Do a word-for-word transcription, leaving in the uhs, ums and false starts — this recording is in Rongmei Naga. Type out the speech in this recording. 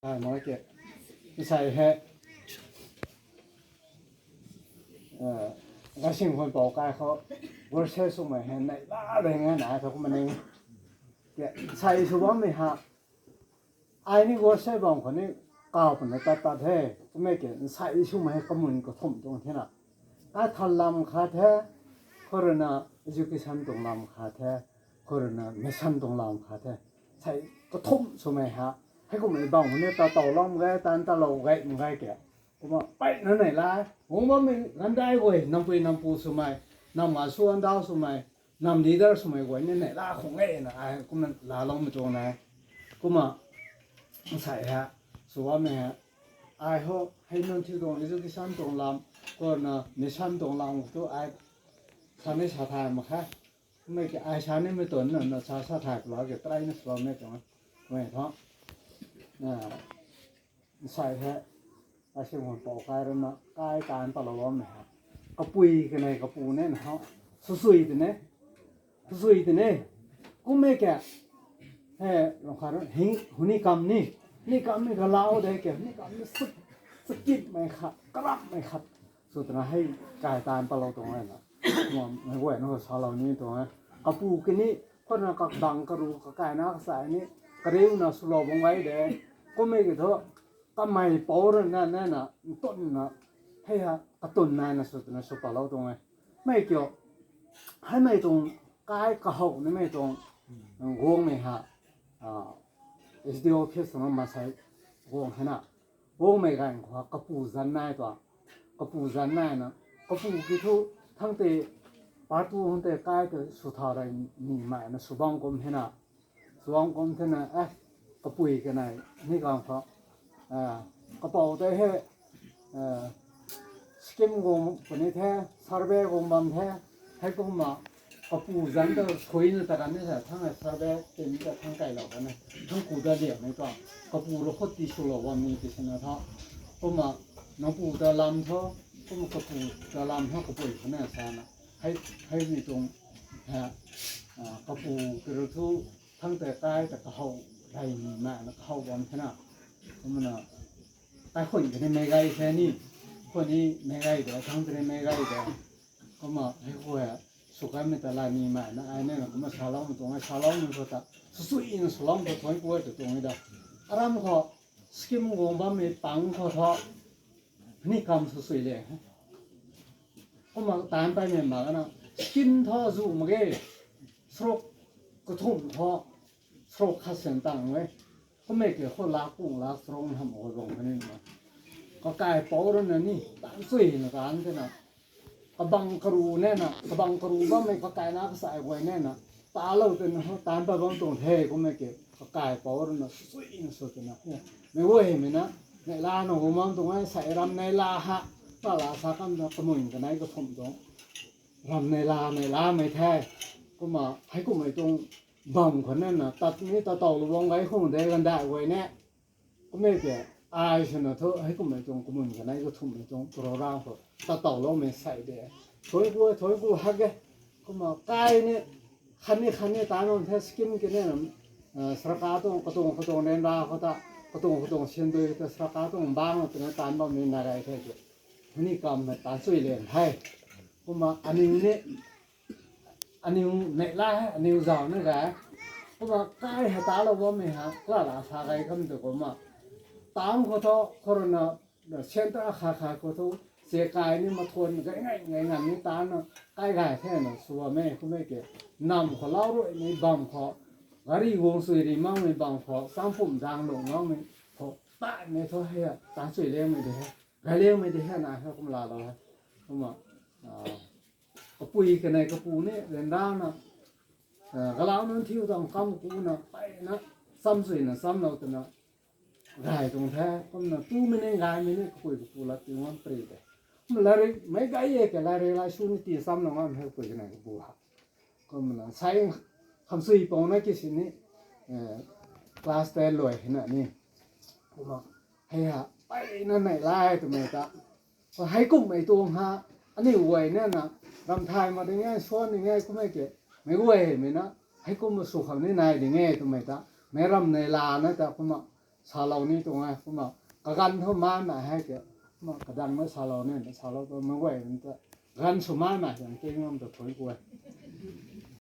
Ai, mak ke. Nsei hei, eh, gasing khwan pou kai khou, worship swmei hei neihla de nge na, thu kumna ning. Ke, nsei sw bammei ha. Ai ni worship bam khou ni, kaw pwna tat tat the. Kummei ke, nsei swmei hei kamun kathumh tuang the na. Ai thal lam khat the, khou rui na education tuang lam khat the, khou rui na mission tuang lam khat the. Nsei kathumh swmei ha. Hei kummei bam khou ni ta taw lam gay, tan ta lou gay, mak gay ke. Kumna peyna neihla, guang bammei gandai guay, nampui nampu swmei, nam nga swan dau swmei, nam leader swmei guay ni neihla khang e na, ai kumna laaloumei tuang na. Kumna, nsei ha, sw bammei ha. Ai ho, hei nunc thiu tuang education tuang lam, khou rui na mission tuang lam tu ai, sa ni sa thay mak khe. Mei ke ai sa nimei tuang na, na sa sa thay pla ke try na sw bammei tuang. Mei tho. Na, nsei hei, gasing khwan pou kai rui na, kai taanc palou bammei ha. Kapui kanei kapu ne na ho. Swsui tei ne. Swsui tei ne. Kummei ke. He, lung khat rui, hing, huni kam ni. Ni kam ni kalau de ke. Ni kam ni suk, sukitmei khat, karapmei khat. Sw twna hei kai taanc palou tuang e na. Mei guay na salou ni tuang e. Kapu kini, khou na kabang karu, kakaina kasai ni, kariuna swlou bam gay de. Kummei ke thu, kamei pou rui na, na, na, ntun na, hei ha, katun nai na sw twna sw palou tuang e. Mei kiu, heimei tuang kai kahow nimei tuang, guangmei ha, ah, S D O office na masei guang hei na. Guangmei ganv khou kapu zanc nai tuang. Kapu zanc nai na. Kapu ki thu thangc tei, part two thangc tei kai tei sw thau rei ni mai na sw bam kum hei na. Sw bam kum the na, eh, kapui kanei, ni ganv khou. Ah, kapou tei hei, scheme guang puni the, survey guang bam the, heikumna, kapu zanc ta suina ta kan ni sa, thangc hei survey team ta thangc kailou kan e, thangc ku ta liammei tuang, kapu rui khou ti swlou bam ni ti swna tho, kumna, nangpu ta lam tho, kumna kapu ta lam tho, kapui khou na sana, hei, hei ni tuang, ha, ah, kapu ki rui thu, thangc tei kai ta kahow, rei ni mai na kahow bam the na, kumna, kaikhun kani meic gay the ni, khou ni meic gay de, thangc tei meic gay de, kumna hei khou hei, sw kanmei ta la ni mai na, ai na kumna saloumei tuang e, saloumei khou ta, swsuina saloumei khou thuanc ku e tu tuang e da. Aram khou, scheme guang bammei pang khou thu, ni kam swsui le. Kumna taanc paymei mak na, scheme thu zu mak ge, saruk kathumh thu, saruk khat syan tang e. Kummei ke khou lak pung lak saruk hamh khou bang kani na. Kakaipouc rui na ni, taanc suina taanc the na. Kabang karu ne na, kabang karu bammei kakaina kasai guay ne na. Talou twna ho, taanc pat bam tuang the kummei ke, kakaipouc rui na, suina sw twna. Meic guay mei na, neihlana hu bam tuang e, sei ram neihla ha, tala sa kan na, kamun kanei kathumh tuang. Ram neihla, neihlamei the. Kumna, heikummei tuang bam khou ne na, tat ni ta taw lou bam gay khang de gandai guay ne. Kummei ke, ai swna thu, heikummei tuang kamun kanei kathumhmei tuang program khou, ta tawloumei sei de. Thuanc ku, thuanc ku hak e. Kumna kai ni, khatni khatni taanc bam the scheme kini na, sarkar tuang, katuang, katuang ryanra khou ta, katuang, katuang syan dui ta, sarkar tuang bang twna taanc bammei na rey the ke. Huni kam na taanc chui le the. Kumna aniw ni, aniw neihla hei, aniw zauc ni gay. Kumna kai hei talou bammei ha, kala la sa gay kam tu kumna. Taanc khou thu, khou rui na, centre khat khat khou thu, se kai ni mathuan gay ngai, ngai ngan ni taanc na, kai gay the na, sw bammei, kummei ke, nam khou lau ruimei bam khou, gari guang sui ri makmei bam khou, changpumh zang lung makmei khou, taanmei thu hei, taanc chui lengmei de he, gay lengmei de he na he, kumna laalou he, kumna, kapui kanei kapu ni ryanrana, galau nunc thiu tuang kam kuna, peyna, cham chuina, chamlou twna, gay tuang the, kumna tumei ni gaymei ni kapui kapu lat ti ngam pary de. Kumna lairik meic gay e ke, lairik laisu ni ti chamlou ngam he kapui kanei kapu ha. Kumna sei khamsui pang na kisini, class ten luai hei na ni. Kumna hei ha, peyna neihla twmei ta. Heikummei tuang ha, aniw guay ne na, ramthay mak ding e, suan ding e, kummei ke, meic guaymei na, heikumna sw khang ni nai ding e twmei ta, meic ram neihla na ta kumna, salou ni tuang e. Kumna kaganv thu maimei hei ke, kumna kadangmei salou ni, salou tu meic guay ta ganv sw maimei hei king lam ta thuy ku e.